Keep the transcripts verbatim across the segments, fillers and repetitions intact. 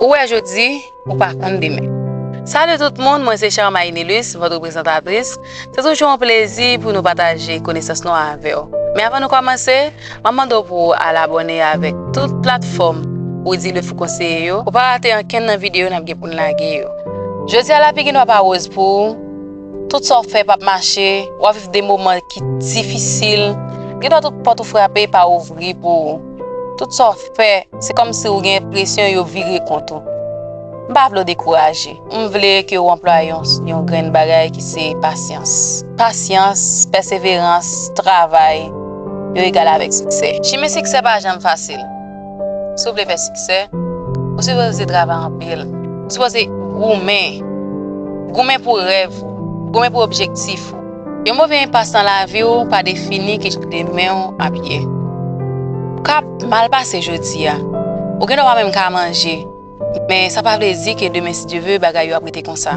Ou wè jodi, ou pa konn demen. Salut tout moun, mwen se Charmaine Nelus, votre présentatrice. Se toujou yon plezi pou nou pataje konesans nou avè w. Men avan nou kòmanse, m ap mande w pou w al abòne avèk tout platfòm Rudy Le Fou konseye yo, pou w pa rate ankenn nan videyo n ap gen pou n lage yo. Jodi a, lavi gen dwa pa woz pou ou. Tout sa w fè p ap mache, w ap viv de moman ki difisil. Gen dwa tout pòt ou frape pa ouvri pou ou. Tout sa w fè, se kòmsi ou gen enpresyon yo vire kont ou. M pa vle w dekouraje. M vle ke w anplwaye yon, yon grenn bagay ki se pasyans. Pasyans, pèseverans, travay, yo egal avèk siksè. Chimen siksè pa janm fasil. Si w vle fè siksè, ou sipoze travay anpil. Ou sipoze goumen. Goumen pou rèv ou. Goumen pou objektif ou. Yon move enpas nan lavi w pa defini ki jan demen w ap ye. Ou ka mal pase jodi a. Ou gen dwa pa menm ka manje. Men sa pa vle di ke demen, si Dye ve, bagay yo ap rete konsa.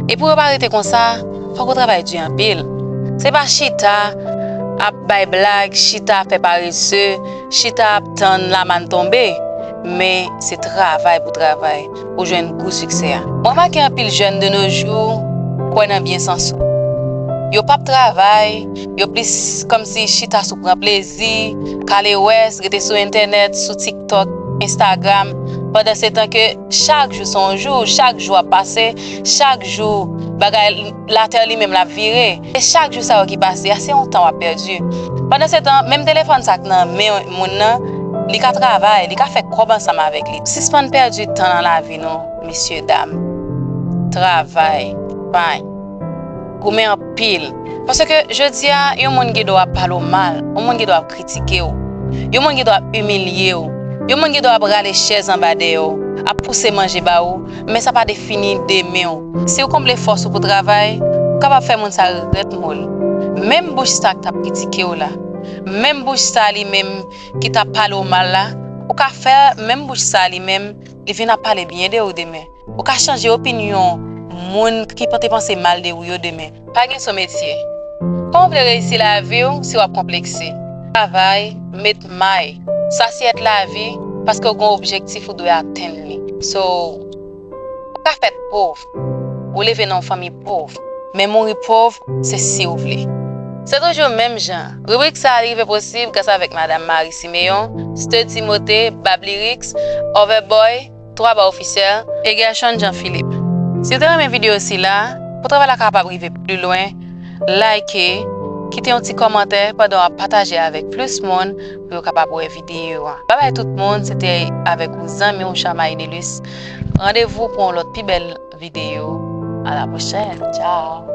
E pou yo pa rete konsa, fòk ou travay di anpil. Se pa chita ap bay blag, chita ap fè parese, chita ap tann lamàn tonbe. Men se travay pou travay pou jwenn gou siksè a. Mwen remake anpil jèn de nos jours kwè nan byen sansou. Yo p ap travay, yo plis kòmsi chita sou pran plezi, kale wès, rete sou entènèt, sou TikTok, Instagram, pandansetan ke chak jou se yon jou, chak jou ap pase, chak jou bagay latè li menm l ap vire. E chak jou sa yo ki pase a, se yon tan w ap pèdi. Pandansetan, menm telefòn sa k nan men moun nan, li ka travay, li ka fè kòb ansanm avèk li. Sispann pèdi tan nan lavi nou, mesye dam. Travay, pay, goumen anpil. Paske jodi a, yon moun gen dwa ap pale w mal, yon moun gen dwa ap kritike w, yon moun gen dwa ap imilye w, yon moun gen dwa ap rale chèz anba dèyè w, ap pouse manje ba ou, men sa pa defini demen w. Si w konble fòs ou pou travay, ou kapab fè moun sa regrèt mo l. Menm bouch sa k t ap kritike w la, menm bouch sa li menm ki t ap pale w mal la, ou ka fè menm bouch sa li menm, li vin ap pale byen de ou demen. Ou ka chanje opinyon moun ki te panse mal de ou yo demen. Pa gen sou metye. Kòman w vle reyisi lavi w si w ap konplekse? Travay, met may, sasyèt lavi, paske w gen yon objektif ou dwe atenn li. So, ou ka fèt pòv, ou leve nan yon fanmi pòv, men mouri pòv, se si w vle. Se toujou menm jan. Ribrik sa a rive posib gras avèk Madam Marie Siméon, Stu Timothée, Bab Lyrics, Overboy, Twa Ba Ofisyèl, e Gershon Jean Philippe. Si w te renmen videyo sila, pou travay la kapab rive pi lwen, like, kite yon ti kòmantè pandan w ap pataje avèk plis moun pou yo kapab wè videyo a. Babay tout moun, se te avèk ou zanmi w Charmaine Nelus. Randevou pou yon lòt pi bèl videyo. A la pwochèn. Tchao.